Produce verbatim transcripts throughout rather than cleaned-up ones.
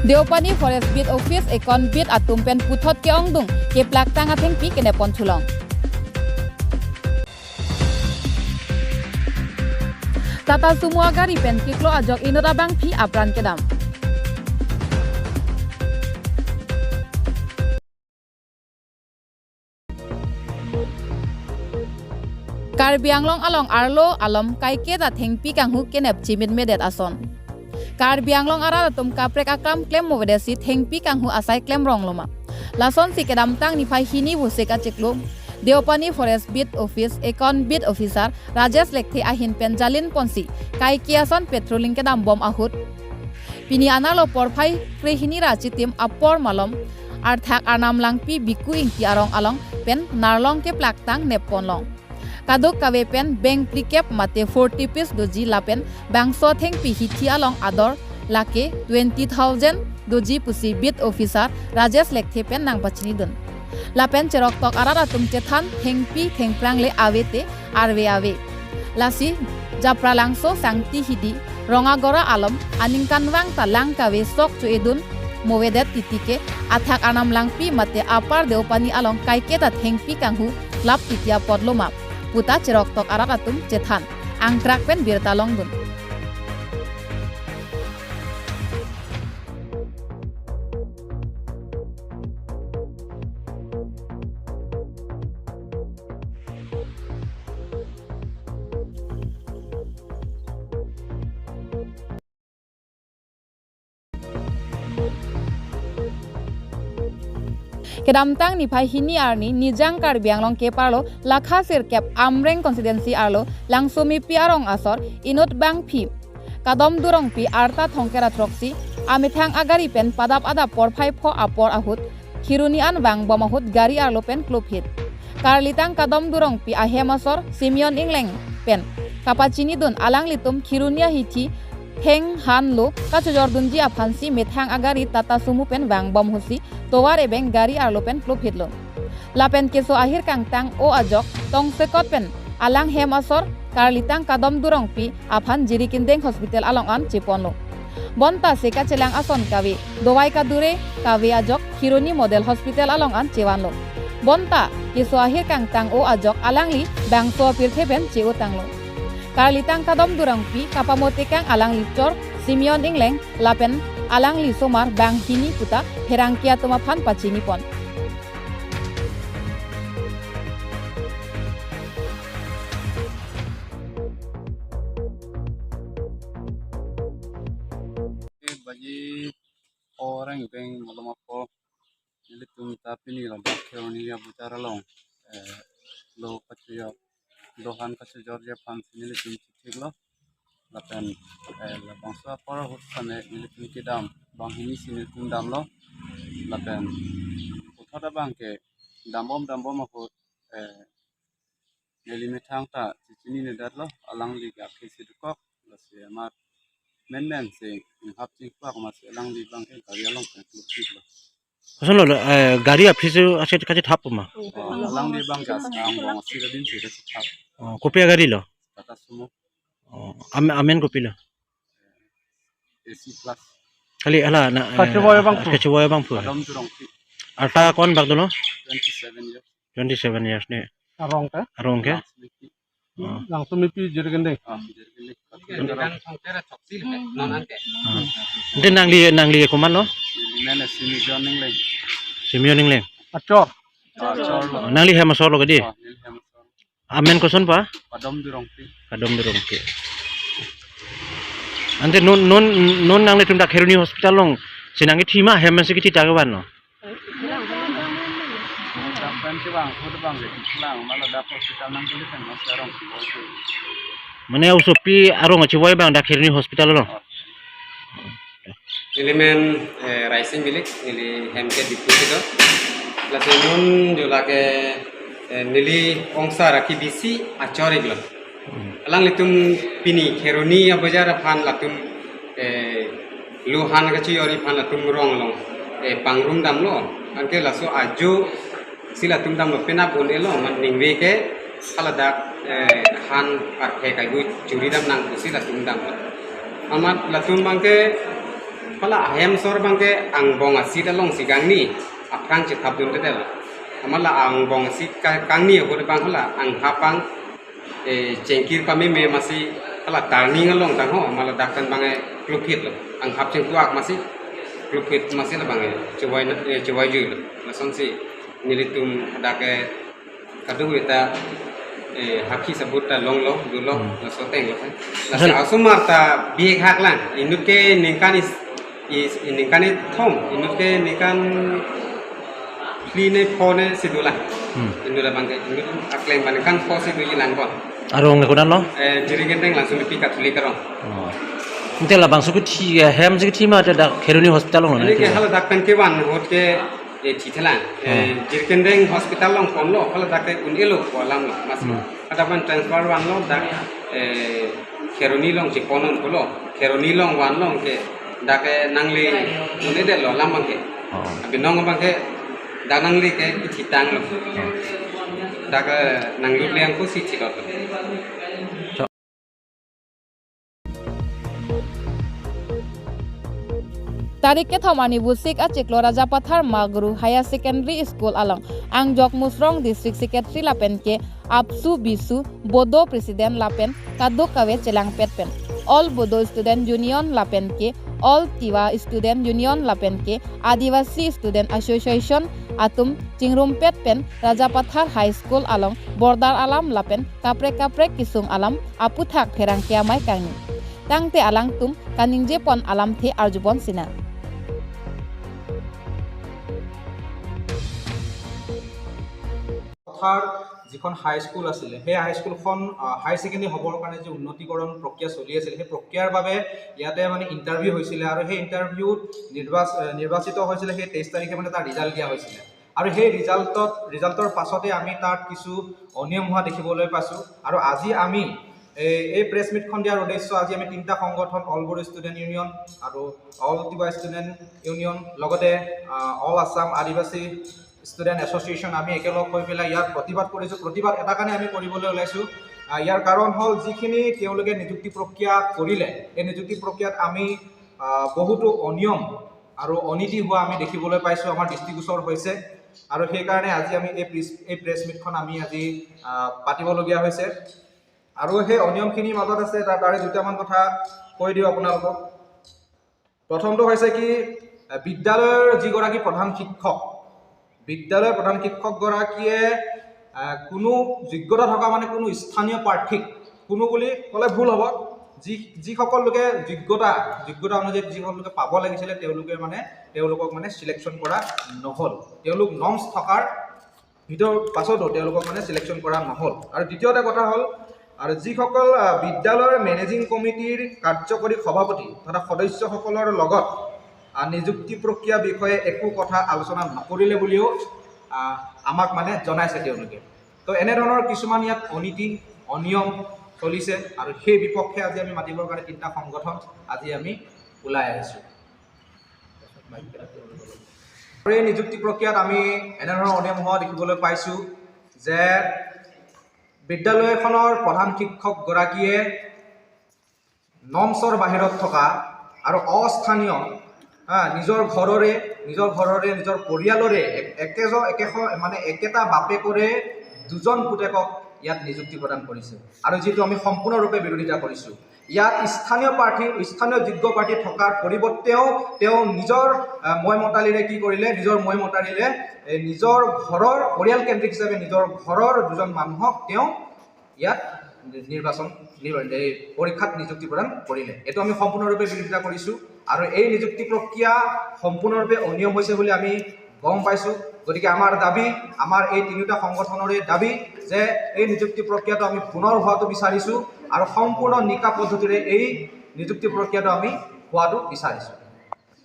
Deopani Forest Beat Office ekon beat atum pen puthot ke-ongdung keplaktang athengpi kenep pon thu long. Tata Sumo agari pen kiklo ajok inut abangpi apran kedam. Karbi Anglong along arlo alom kaiketa thengpi kanghu kenep chimitmedet ason. Karbi Anglong arat atum kaprek akam klem movedetsi thengpi kanghu asai klem rong loma. Lasonsi kedamtang niphai hini Vosik achiklo Deopani Forest Beat Office ekon beat officer Rajesh Lekthe ahin pen jalin ponsi kaike ason patrolling kedam bom ahut pini anerlo porphai krehini ra chitim apor malom arthak Arnam Langpi, Biku Ingti arong along pen narlong keplaktang nep pon long. Kadokave pen beng phlikep mate forty piece doji lapen bangso thengpi hithi along ador lake twenty thousand doji pusi beat officer Rajesh Lekthe pen nangpachinidun. Lapen cheroktok arat atum chethan thengpi thengphrang le ave te arve ave. Lasi Japralangso, Sangti Hidi, Rongagora alom aningkanvang ta lang kave sok cho-edun movedet titi ke athak Arnam Langpi mate Upper Deopani along kaiketa thengpi kanghu klap titi apot loma puta cheroktok arat atum chethan angkrak pen birta longdun. Kedamtang niphai hini arni Nijang Karbi Anglong kep arlo lakha sirkep Amreng constituency arlo Langsomipi arong asor inut bangpi Kadom Durongpi arta thongkera throksi amethang agari pen padap adap porphai pho apor ahut khiruni an vangbom ahut gari arlo pen kluphit. Karlitang Kadom Durongpi ahem asor Simeon Ingleng pen kapachinidun alanglitum khiruni ahithi theng han lo kachojordunji aphansi methang agari Tata Sumo pen vangbom ahutsi tovar ebeng gari arlo pen kluphitlo. Lapen keso ahir kangtang-o ajok tongsekot pen alang hem asor Karlitang Kadom Durongpi aphan Jirikindeng Hospital along an cheponlo. Bonta se kachelang ason kave dovai kadure kave ajok Kheroni Model Hospital along an chevanlo. Bonta keso ahir kangtang-o ajok alangli bangso apirthe pen che-otanglo. Karlitang Kadom Durongpi kapamotekang alangli chor Simeon Ingleng lapen alangli somar banghini puta pherangke atum aphan pachinipon. Baji orang beng malom apo nelitum ta pini ladak Kheroni abojar along, eh, lo kachojor, lo han kachojorji aphansi nelitum chithiklo. Lapen, eh, labangso apor ahut sane nelitum kedam, banghini si nelitum damlo. Lapen puthot abang ke dambom dambom ahut, eh, neli methang ta chechininedatlo, alangli ke akhei si dokok, lasi amat menmen si hap chingpak amatsi alangli abang ke gari along pen klukpiklo. Koson lo, eh, gari aphi si aset kachethap ma? Oh, alangli abang ke angbong asi adin si kachethap. Oh, kopi agari lo? Tata Sumo. Oh, am-, amen kopi lo? A C plus. Kali hala na, eh, kachevoi abangphu. Kachevoi abangphu. Kadom Durongpi. Arta ko-an bak dolo? Twenty-seven years. Twenty-seven years ne. Arong ke? Arong ke? Langsomipi. Oh. Langsomipi Jirikindeng. Ah, Jirikindeng. Jirikindeng. Oh. Ante nangli, nangli komat lo? Neli men Simeon Ingleng. Simeon Ingleng. Achor. Ah, achor lo. Oh, nangli hem asor lo kedi? Ah, neli hem asor. Amen koson pa? Kadom Durongpi. Kadom Durongpi. Ante non, non, non nanglitum dak Kheroni Hospital along si nangkethi ma hem si kethi ta kevan lo? Dak pen kevang, hut bang le, lang, mala dak hospital nangkele kan mas arong si bol tu. Mane osopi arong achevoi abang dak Kheroni Hospital along? Oh. Neli men, eh, Raising Bilik, neli hem ke Diphu kedo. Lasi non jo lake, eh, neli ongsar aki bisi achor iklo. Hmm. Alanglitum pini Kheroni abojar aphan latum, eh, lo han kachojorji aphan latum rong along, eh, pangrum damlo. Anke laso ajo si latum damlo penap un-elo, amat ningve ke haladak, eh, han arphe kaibu churi dam nang pusi latum damlo. Amat latum abang ke Hala ahem sor abangke angbong asit alongsi kangni aphrang chethapdunde lo. Amat la angbong asit ka-, kangni ahut abang hala anghap abang, eh, chengkir pameme amatsi hala turning along tangho, amat ladak pen abang, eh, klupit lo. Anghap chengtuak amatsi klupit amatsi labang, eh, chevai na-, eh, chevaijui lo. Lasonsi nelitum hadak, eh, kadokave ta, eh, hakhi sabut ta longlo, dolo, Hmm. laso ateng lo kan. Laso Asal asomar ta bihek hak lang. Inut ke ningkan is, is, ningkan ithom, inut ke ningkan phli ne pho ne si dolang. Hmm. Inut abangke, inut akleng abang ningkan pho si doji lang bon. Arong le kodan lo? Eh, Jirikindeng Langsungpi Catholic arong. Oh. Ante labangso kethi, eh, hem si kethi ma dak Kheroni Hospital along lo Ini ne ke kethi? Haladak pen kevan ahut ke, eh, thithelang. Eh, Hmm. Jirikindeng Hospital along ponlo, haladak ke un-elo pu alam lo, amatsi. Hmm. Hadak pen transfer vanlo, dak, eh, Kheroni along chepon-on pulo. Kheroni along vanlo ke, dak ke nangli un-edetlo alam abangke. Oh. Abinong abangke, dak nangli ke kethitanglo. Oh. Dak ke nangli le angko si thidot. Tarik kethom arni Vosik achiklo Rajapathar Magru Higher Secondary School along Angjok Mosrong District Secretary lapen ke ABSU BSU Bodo President lapen kadokave chelangpet pen All Bodo Student Union lapen ke All Tiwa Student Union lapen ke Adivasi Student Association atum chingrumpet pen Rajapathar High School along bordar alam lapen kaprek kaprek kesung alam aphuthak pherangke amei kangni. Tangte alangtum kaningjepon alamthe arjupon sinang. পথাৰ যিখন high school আছিলে, সেই হাই স্কুলখন, আহ, high secondary হ'বৰ কাৰণে যি উন্নতিকৰণ প্ৰক্ৰিয়া চলি আছিলে, সেই প্ৰক্ৰিয়াৰ বাবে ইয়াতে মানে ইণ্টাৰভিউ হৈছিলে আৰু সেই ইণ্টাৰভিউত নিৰ্বাচ-, আহ, নিৰ্বাচিত হৈছিলে, সেই তেইছ তাৰিখে মানে তাৰ ৰিজাল্ট দিয়া হৈছিলে। আৰু সেই ৰিজাল্টত, ৰিজাল্টৰ পাছতে আমি তাত কিছু অনিয়ম হোৱা দেখিবলৈ পাইছোঁ। আৰু আজি আমি এই, এই প্ৰেছ মিটখন দিয়াৰ উদ্দেশ্য, আজি আমি তিনিটা সংগঠন, অল বড়ো ষ্টুডেণ্ট ইউনিয়ন আৰু অল তিৱা ষ্টুডেণ্ট ইউনিয়ন, লগতে, আহ, অল আছাম আদিবাসী ষ্টুডেণ্ট এছ'চিয়েশ্যন, আমি একেলগ হৈ পেলাই ইয়াত প্ৰতিবাদ কৰিছোঁ। প্ৰতিবাদ এটা কাৰণে আমি কৰিবলৈ ওলাইছোঁ। আহ, ইয়াৰ কাৰণ হ'ল, যিখিনি তেওঁলোকে নিযুক্তি প্ৰক্ৰিয়া কৰিলে, এই নিযুক্তি প্ৰক্ৰিয়াত আমি, আহ, বহুতো অনিয়ম আৰু অনীতি হোৱা আমি দেখিবলৈ পাইছোঁ, আমাৰ দৃষ্টিগোচৰ হৈছে। আৰু সেইকাৰণে আজি আমি এই প্ৰেছ, এই প্ৰেছ মিটখন আমি আজি, আহ, পাতিবলগীয়া হৈছে। আৰু সেই অনিয়মখিনিৰ মাজত আছে, তাৰ, তাৰে দুটামান কথা কৈ দিওঁ আপোনালোকক। প্ৰথমটো হৈছে কি, আহ, বিদ্যালয়ৰ যিগৰাকী প্ৰধান শিক্ষক, বিদ্যালয়ৰ প্ৰধান শিক্ষকগৰাকীয়ে, আহ, কোনো যোগ্যতা থকা, মানে, কোনো স্থানীয় প্ৰাৰ্থীক, কোনো বুলি ক'লে ভুল হ'ব, যি, যিসকল লোকে যোগ্যতা, যোগ্যতা অনুযায়ী যিসকল লোকে পাব লাগিছিলে, তেওঁলোকে, মানে, তেওঁলোকক, মানে, ছিলেকশ্যন কৰা নহ'ল। তেওঁলোক নৰ্মছ থকাৰ ভিতৰত পাছতো তেওঁলোকক, মানে, ছিলেকশ্যন কৰা নহ'ল। আৰু দ্বিতীয়তে কথা হ'ল, আৰু যিসকল, আহ, বিদ্যালয়ৰ মেনেজিং কমিটিৰ কাৰ্যকৰী সভাপতি তথা সদস্যসকলৰ লগত, আহ, নিযুক্তি প্ৰক্ৰিয়া বিষয়ে একো কথা আলোচনা নকৰিলে বুলিও, আহ, আমাক, মানে, জনাইছে তেওঁলোকে। তো এনেধৰণৰ কিছুমান ইয়াত অনীতি, অনিয়ম চলিছে আৰু সেই বিপক্ষে আজি আমি মাতিবৰ কাৰণে তিনিটা সংগঠন আজি আমি ওলাই আহিছোঁ। আৰু এই নিযুক্তি প্ৰক্ৰিয়াত আমি এনেধৰণৰ অনিয়ম হোৱা দেখিবলৈ পাইছোঁ যে বিদ্যালয় এখনৰ প্ৰধান শিক্ষকগৰাকীয়ে নৰ্মছৰ বাহিৰত থকা আৰু অস্থানীয়, হা, নিজৰ ঘৰৰে, নিজৰ ঘৰৰে, নিজৰ পৰিয়ালৰে এক-, একেজন, একেশ-, মানে, একেটা বাপেকৰে দুজন পুতেকক ইয়াত নিযুক্তি প্ৰদান কৰিছে আৰু যিটো আমি সম্পূৰ্ণৰূপে বিৰোধিতা কৰিছোঁ। ইয়াত স্থানীয় প্ৰাৰ্থী, স্থানীয় যোগ্য প্ৰাৰ্থী থকাৰ পৰিৱৰ্তেও তেওঁ নিজৰ, আহ, ময় মতালিৰে কি কৰিলে? নিজৰ ময় মতালিৰে, এ, নিজৰ ঘৰৰ, পৰিয়াল কেন্দ্ৰিক হিচাপে নিজৰ ঘৰৰ দুজন মানুহক তেওঁ ইয়াত নিৰ্বাচন, নিৰ্বা-, এই পৰীক্ষাত নিযুক্তি প্ৰদান কৰিলে। এইটো আমি সম্পূৰ্ণৰূপে বিৰোধিতা কৰিছোঁ আৰু এই নিযুক্তি প্ৰক্ৰিয়া সম্পূৰ্ণৰূপে অনিয়ম হৈছে বুলি আমি গম পাইছোঁ। গতিকে আমাৰ দাবী, আমাৰ এই তিনিওটা সংগঠনৰে দাবী যে এই নিযুক্তি প্ৰক্ৰিয়াটো আমি পুনৰ হোৱাটো বিচাৰিছোঁ আৰু সম্পূৰ্ণ নিকা পদ্ধতিৰে এই নিযুক্তি প্ৰক্ৰিয়াটো আমি হোৱাটো বিচাৰিছোঁ।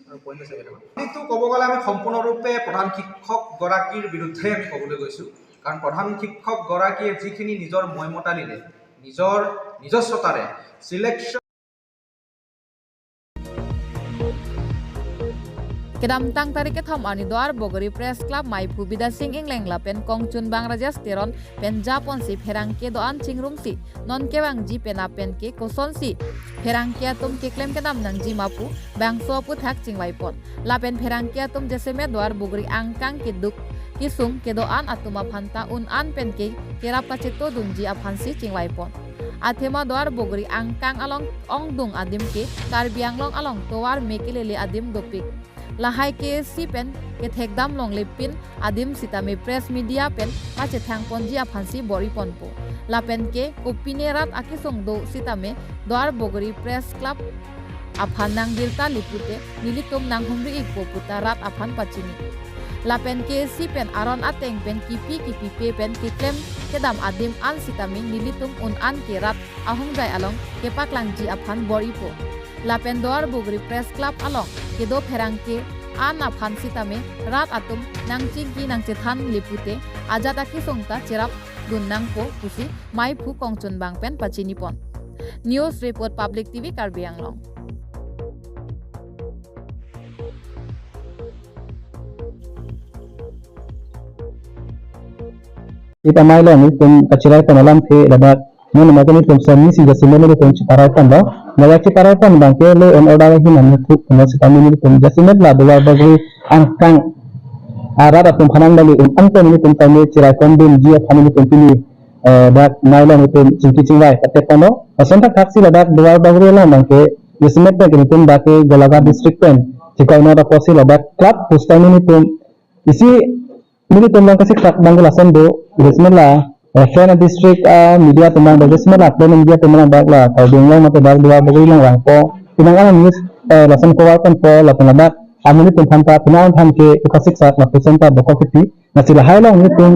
আৰু পইণ্ট আছে কেইটামান। এইটো ক'ব গ'লে আমি সম্পূৰ্ণৰূপে প্ৰধান শিক্ষকগৰাকীৰ বিৰুদ্ধে আমি ক'বলৈ গৈছোঁ, কাৰণ প্ৰধান শিক্ষকগৰাকীয়ে যিখিনি নিজৰ ময় মতালিৰে, নিজৰ নিজস্বতাৰে selection Kedamtang tarik kethom arni Duarbagori Press Club maiphu Bidya Sing Engleng lapen kongchunbang Rajesh Teron pen japonsi pherangke do-an chingrumsi non kevangji pen apen ke kosonsi pherangke atum keklem kedam nangji ma pu bangso aphuthak chingvaipon. Lapen pherangke atum jasemet Duarbagori angkang keduk kesung kedo-an atum aphanta un-an pen ke kerap kachetodunji aphansi chingvaipon. Athema Duarbagori angkang along ongdung adim ke Karbi Anglong along tovar me kelele adim dopik. Lahai K A C pen kethekdam longlepin adim sitame press media pen pachethangponji aphansi bor-iponpo. Lapen ke kopine rat akesung do sitame Duarbagori Press Club aphan nangbirta le pute nelitum nanghumri-ikpo puta rat aphan pachini. Lapen K A C pen aron ateng pen kipi kipipe pen keklem kedam adim an sitame nelitum un-an ke rat ahongjai along kepaklangji aphan bor-ipo. Lapen Duarbagori Press Club along kedo pherangke an aphan sitame rat atum nangchingki nangchethan le pute ajat akesung ta cherapdun nangpo pusi maiphu kongchunbang pen pachinipon. News Report, Public T V Karbi Anglong. Ita mailong itum kachiraipon alamthe ladak non ma kami itum sami si jasemet itum chiparaiponlo. Ladak chiparaiponlo abang ke law and order ahin amu thuk no sitame itum jasemet la Duarbagori angkang arat atum phan nangbali un-an pen itum tame chiraipondunji aphan itum pini, eh, dak mailong itum chingki chingvai pateponlo. Lason thakthaksi ladak Duarbagori along abang ke jasemet pen itum dak ke Golaghat district pen chikoi not apotsi ladak club pusitame itum isi nelitum along kasiksak abang ke lason do, jasemet la, eh, Frontline District, ah, media atum abang do, jasemet la Frontline media atum abang dak la Karbi Anglong mate dak Duarbagori along vangpo. Pinang an news, eh, lason cover ponpo, lapen ladak amonit atum aphanta, pinang an aphan ke kasiksak lapuson ta bokok kipi. Lasi lahai along nelitum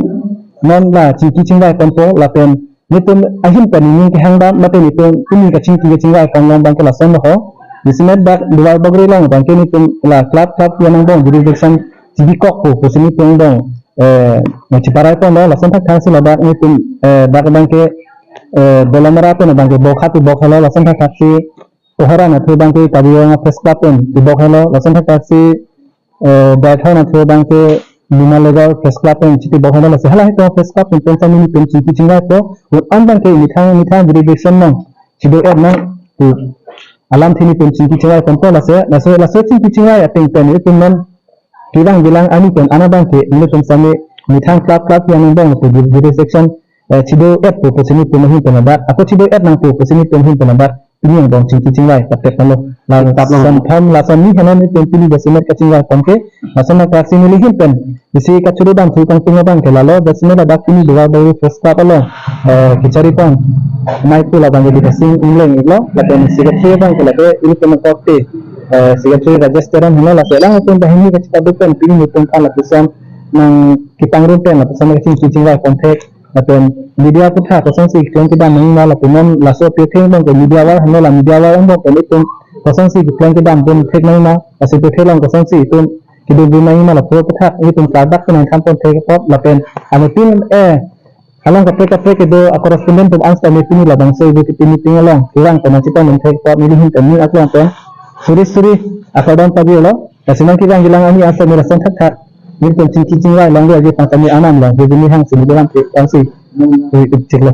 non la chingki chingvaiponpo, lapen nelitum ahin pen nening kehang dam, mate nelitum pini kachingki kachingvaipon along abang ke lason ho. Jasemet dak Duarbagori along abang ke nelitum la club club pi angbong jurisdiction chibikokpo pusi nelitum angbong, eh, chiparaiponlo. Lason thakthaksi ladak nelitum, eh, dak abang ke, eh, Dolamara pen abang ke bokha pi bokhelo, lason thakthaksi Kohora nathu abang ke Kaziranga Press Club pen pi bokhelo, lason thakthaksi, eh, Baithor nathu abang ke Numalegar Press Club pen chipi bokhelo, lasi hala hito Press Club pen pensa nelitum chingki chingvaipo, un-an abang ke methang methang jurisdiction along chido-et nang pu alamthe nelitum chingki chingvaiponpo. Lasi, lasi, laso chingki chingvai ateng pen itum non kevang kelang arni pen ana abang ke nelitum sami methang club club pi angbong pu jurisdiction, eh, chido-etpo pusi nelitum ahin pen ladak, ako chido-et nangpo pusi nelitum ahin pen ladak pini angbong chingki chingvai pateponlo. Lason thom lason ni henlo nelitum pini jasemet kachingvaipon ke. Lason thakthaksi neli ahin pen isi kachuru damthu kangtung abang ke lalo, jasemet ladak pini Duarbagori Press Club along, eh, kacharipon maiphu la abang ke Bidya Sing Engleng iklo, lapen secretary abang ke ladak ilitum akorte, eh, secretary Rajesh Teron henlo, laso alanglitum banghini kachepaduk pen pini nelitum aphan lapuson nangkepangrum pen lapuson kachingki chingvaipon thek, lapen media aphuthak kosonsi keklem kedam nangma, lapen non laso pirthe angbong ke media war henlo, la media war angbong pen itum kosonsi keklem kedam pon thek nangma, laso pirthe along kosonsi itum kedodun nangma, laso aphuthak itum klardak pen nangthanpon thek apot, lapen anuttin, eh, along kaprek kaprek kedo a-correspondent atum an sitame pini labangso ibu kipi meeting along kevang pen nangchepon thek apot neli ahin pen ning aklong pen suri suri akardom pajirlo. Lasi non kevang kelang arni an sitame lason thakthak nelitum chingki chingvai longleji aphan sitame anam long hejini hangsi neli lam ke angsi ui ipchiklo.